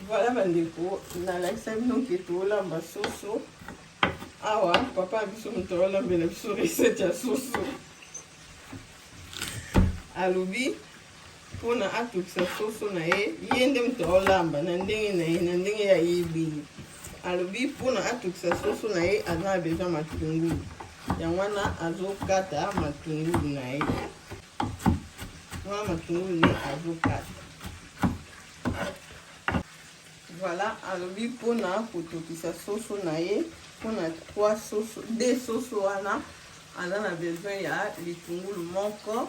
Voilà bandeko, nalakisa bino ke tolamba soso awa. Papa biso moto aolambela biso recette ya soso, alobi mpona atokisa soso na ye, ye nde moto aolamba na ndenge na ye, na ndenge ya yebeli. Alobi mpona atokisa soso na ye aza na besoin matungulu, yango wana azokata matungulu na ye, wana matungulu nde azokata. Voilà, alobi mpona kotokisa soso na ye, mpona 3 soso, 2 soso wana aza na besoin ya litungulu moko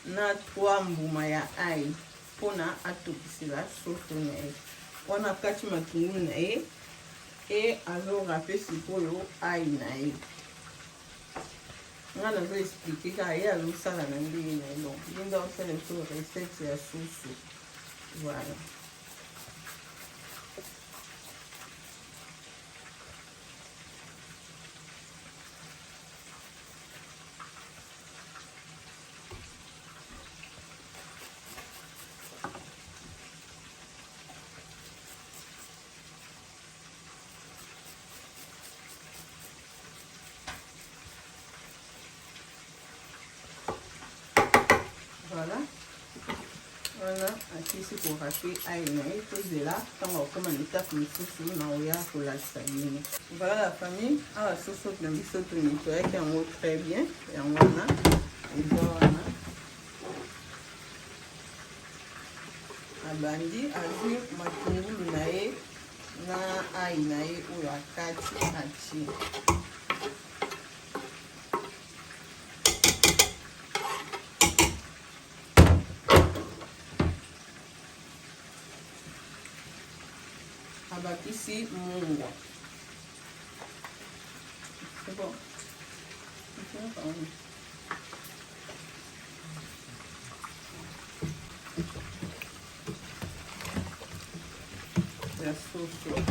na 3 mbuma ya ail mpona atokisela soso na ye. Wana akati matungulu na ye e azorape sikoyo ail na ye. Nga nazo expliquer kaka, ye azosala na ndenge na ye. Donc ye nde azosala biso recette ya soso. Voilà. Voilà, wana akisi korape ai na ye, tozela ntango akokoma na etape mosusu na oya kolakisa bino. Voilà la famille, awa soso na biso tonetoyaki yango très bien, yango wana eza wana. Abandi azwi matungulu na ye na ai na ye oyo akati atie. Abakisi mungwa. C'est bon. Ya soso.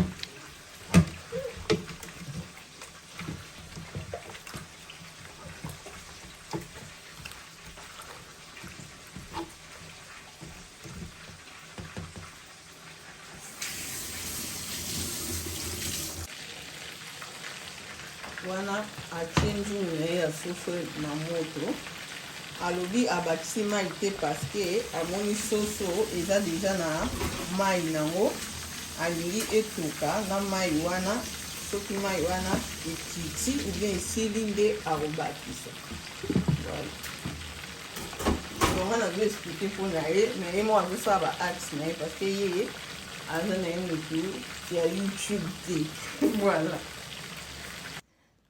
Wana atie nzungu na ye ya soso na moto, alobi abakisi mai te parce que amoni soso eza deja na mai nango, alingi etoka na mai wana. Soki mai wana ekiti ou bien esili nde akobakisa. Voilà, donc nga nazo expliquer mpo na ye, mais ye moko azosala ba actes na ye parce que ye aza na ye motu ya YouTube te. Voilà.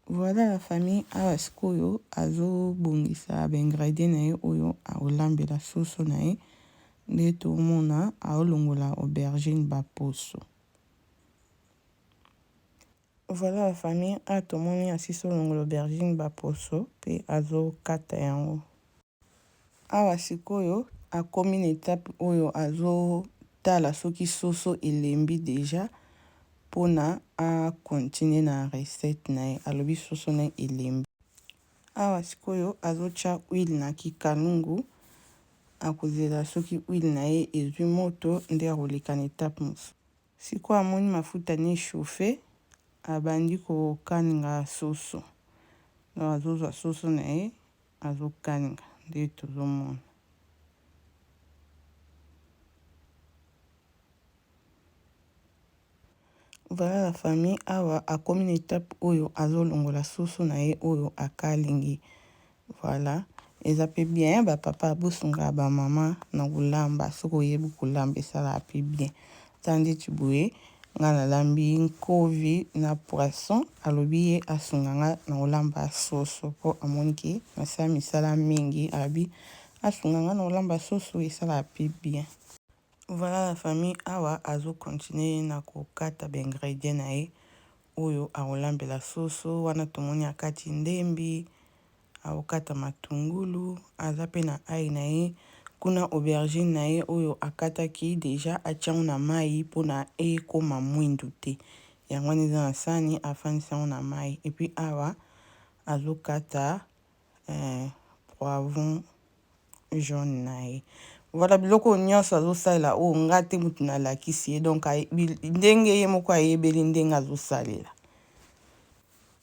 Voilà la famille, awa sikoyo azobongisa ba ingrédients na ye oyo akolambela soso na ye. Nde tomona aolongola aubergine baposo. Voilà la famille, awa tomoni asisi olongola aubergine baposo mpe azokata yango. Awa sikoyo akomi na etape oyo azotala soki soso elembi deja mpona a continuer na recette na ye. Alobi soso na ye elembi. Awa sikoyo azotya huile na kikalungu, akozela soki huile na ye ezwi moto nde akoleka na etape mosusu. Sikoyo amoni mafuta ne chauffe, abandi kokalinga soso. Donc azozwa soso na ye azokalinga nde tozomona. Voilà la famille, awa akomi na etape oyo azolongola soso na ye oyo akalingi. Voilà, eza pe bien ba papa bosungaka ba mama na kolamba, soki oyebi kolamba esalaka pe bien. Ata ndeti boye nga nalambi nkovi na poisson, alobi ye asunga nga na kolamba soso po amoni ke nasala misala mingi, alobi asunga nga na kolamba soso esalaka pe bien. Voilà la famille, awa azo continuer na kokata ba ingredients na ye oyo akolambela soso. Wana tomoni akati ndembi, akokata matungulu, aza pe na ail na ye kuna, aubergine na ye oyo akataki deja atia yango na mayi mpona ekoma mwindu te, yango wana eza na sani, afandisi yango na mayi. Et puis awa azokata poivron jaune na ye. Voilà biloko oyo nyonso azosalela oyo nga te motu nalakisi ye donc ndenge ye moko ayebeli ndenge azosalela.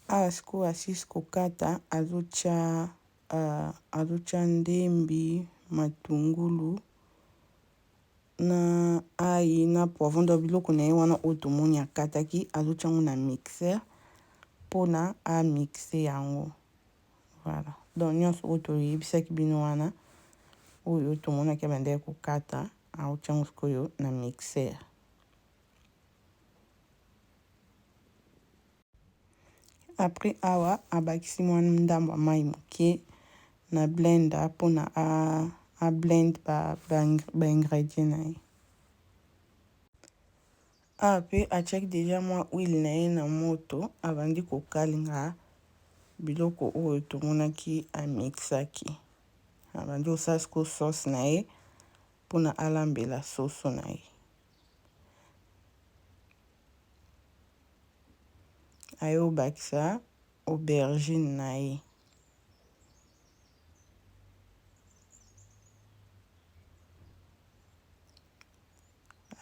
Awa sikoyo asisi kokata azotya uh, azotya ndembi matungulu na ayi na poivron donc biloko na ye wana oyo tomoni akataki azotya yango na mixeur mpona amixe yango. Voilà donc nyonso oyo toyebisaki bino wana oyo tomonaki abandaki kokata aotya yango sikoyo na mixeur. Après awa abakisi mwa ndambo ya mai moke na blender mpona a, a blend ba, ba, ba ingrédients na ye. Awa mpe atiaki deja mwa huile na ye na moto abandi kokalinga biloko oyo tomonaki amixaki. Abandi kosala sikoyo sauce na ye mpona alambela soso na ye. Aye obakisa aubergine na ye.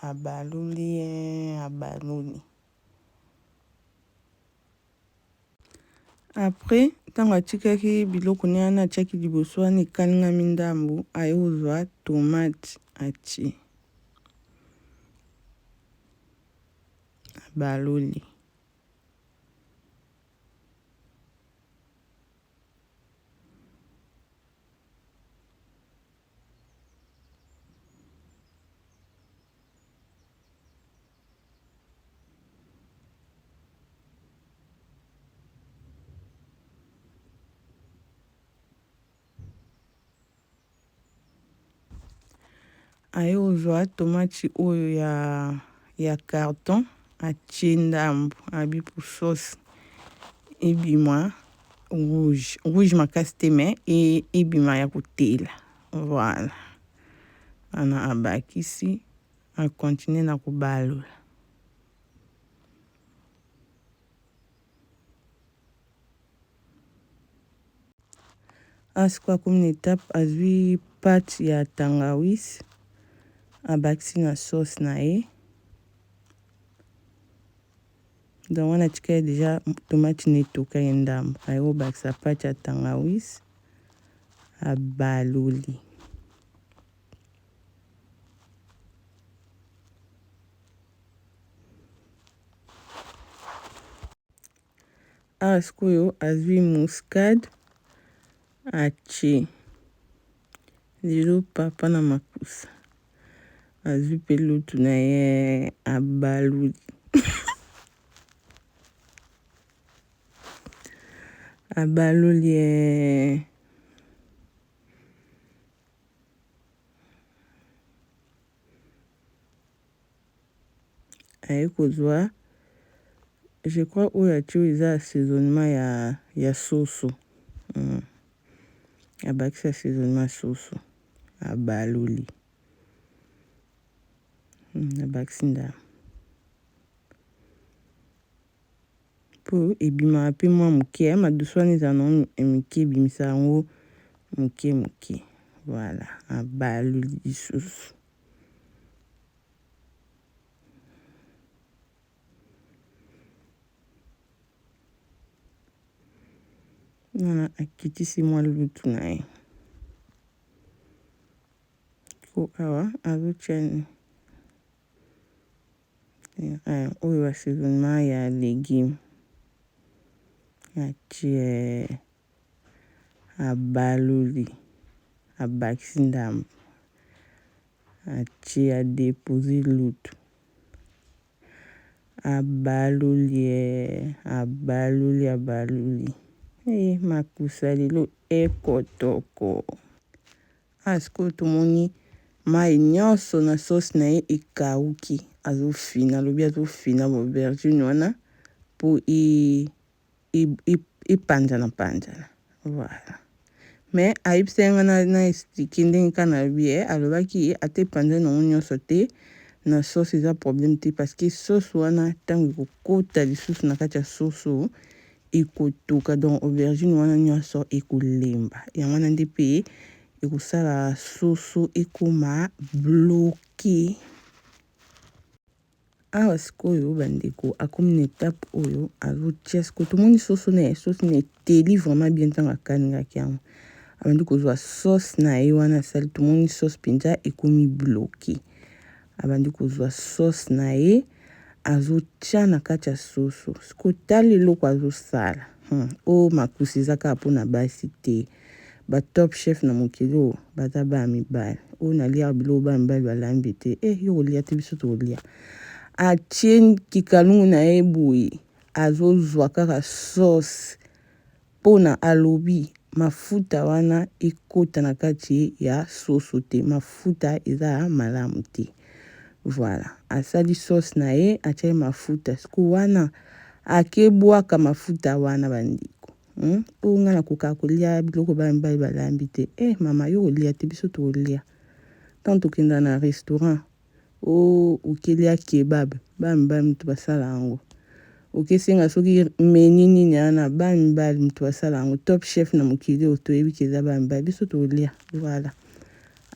Abaluli eh, abaluli. Après ntango atikaki biloko ne wana atiaki liboso wana ekalingami ndambu, aye kozwa tomate atie. Abaloli. Aye kozwa tomati oyo ya, ya carton atie ndambu abi po sauce ebima rouge rouge makasi te mais e, ebima ya kotela voilà wana abakisi a continuer na kobalola. Awa sikoyo akomi na etape azwi pate ya tangawisi abakisi na sauce na ye donc wana atikali deja tomate na etoka ye ndambo aye kobakisa pate ya tangawisi abaloli. Awa sikoyo azwi muscade atie lelo papa na makusa azwi mpe lutu na ye abaluli abaloli ye Aye kozwa je crois oyo atie oyo eza assaisonnement ya, ya soso mm. Abakisi assaisonnement ya soso abaloli abakisi ndambo Po ebimaka pe mwa muke madusu wana ezala nango mike ebimisa yango muke muke voilà abaloli lisusu. Wana akitisi mwa lutu na ye ko awa azotia nini Oyo assaisonnement ya legume atie abaloli abakisi ndambo atie a depose lutu abaloli abaloli abaloli eh makusa lelo ekotoko. Awa sikoyo tomoni mayi nionso na sauce na ye ekawuki azofina alobi azofina ba aubergine wana po epanzana panzana voilà mais ayebisaki nga na, na explique ndenge kaka nalobi ye alobaki ata epanzani yango nyonso te na sauce eza problème te parce que sauce wana ntango ekokota lisusu na kati ya soso ekotoka donc aubergine wana nyonso ekolemba yango wana nde mpe. Ekosala soso ekoma bloquer. Awa sikoyo bandeko akomi na etape oyo azotia sikoyo tomoni soso na ye soso na eteli vraiment bien ntango akaningaki yango abandi kozwa sauce na ye wana asali tomoni sauce mpenza ekomi bloke abandi kozwa sauce na ye azotia na kati ya soso sikoyo tala eloko azosala Oyo makusa eza kaka mpona basi te ba top chef na mokili oyo baza bana mibali oyo naliaka biloko bana mibali balambi te eh yo kolia te biso tokolia atie kikalungu na ye boye azozwa kaka sauce pona alobi mafuta wana ekota na kati ya soso te mafuta eza malamu te voilà asali sauce na ye atiaki mafuta sikoyo wana akebwaka mafuta wana bandeko Oyo nga nakokaka kolia biloko bana mibali balambi te eh mama yo kolia te biso tokolia ntango tokenda na restaurant o okelia kebab bana mibali moto basala yango okesenga soki menu nini wana bana mibali moto basala yango top chef na mokili oyo toyebi ke eza bana mibali biso tokolia voilà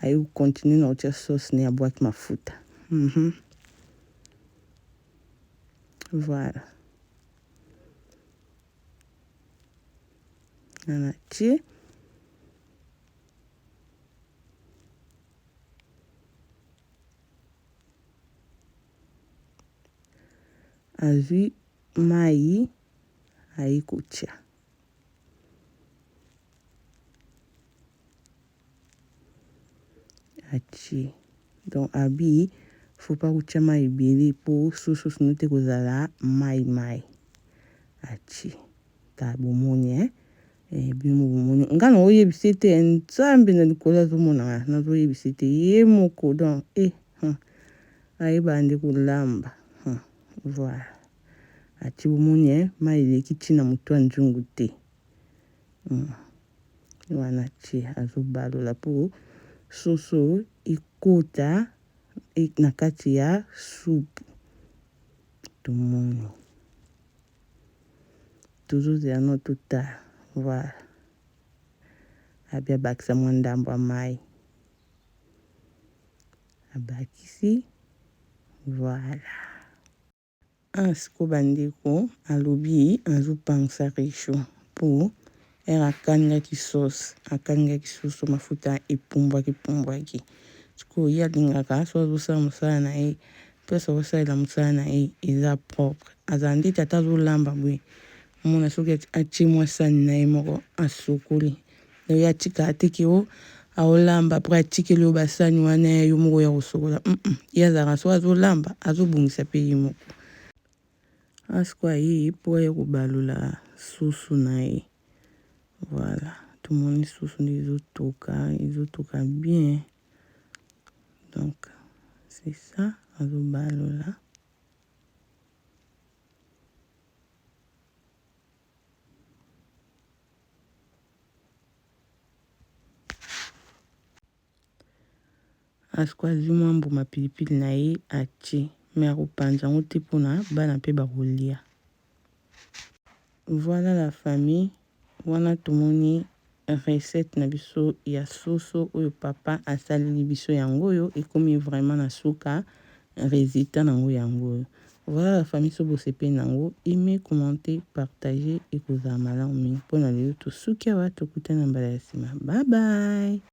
aye kocontinue na kotia sauce ne abwaki mafuta Voilà wana tie azwi mai aye kotia atie donc abi faut pas kotia mai ebele po soso sino te kozala mai mai atie ta bomoni eh eh bino moko bomoni nga na oyebisa ete nzambe na likolo azomona nga nazoyebisa ete ye moko donc eh ayebaka nde kolamba voilà atie bomoni eh mai eleki ti na motu ya nzungu te Wana tie azobalola po soso ekota na kati ya supu. Tomoni tozozela no totala. Voilà, abi abakisa mwa ndambo ya mai, abakisi voilà. Ah sikoyo ba ndeko alobi azo pangusa rechaud po heure akalingaki sauce akalingaki soso mafuta epumbwaki pumbwaki sikoyo ye alingaka soki azosala mosala na ye place akosalela mosala na ye eza propre azala ndeti ata azolamba boye omona soki atie mwa sani na ye moko asokoli donc ye atikaka te ke o aolamba apres atikeli yo basani wana ya yo moko ya kosokola ye azalaka soki azolamba azobongisa mpe ye moko asiko aye mpo aye kobalola soso na ye voilà tomoni soso nde ezotoka ezotoka bien donc c'est ça azobalola. Asiko azwi mwa mbuma pilipili na ye atie mais akopanza yango te mpona bana mpe bakolia. Voilà la famille, wana tomoni recette na biso ya soso oyo papa asaleli biso yango oyo ekomi vraiment na suka resultat nango yango oyo. Voilà la famille soki bosepeli nango aimer, commenter, partager ekozala malamu mingi. Mpo na lelo tosuki awa tokutani na mbala ya sima. Bye bye.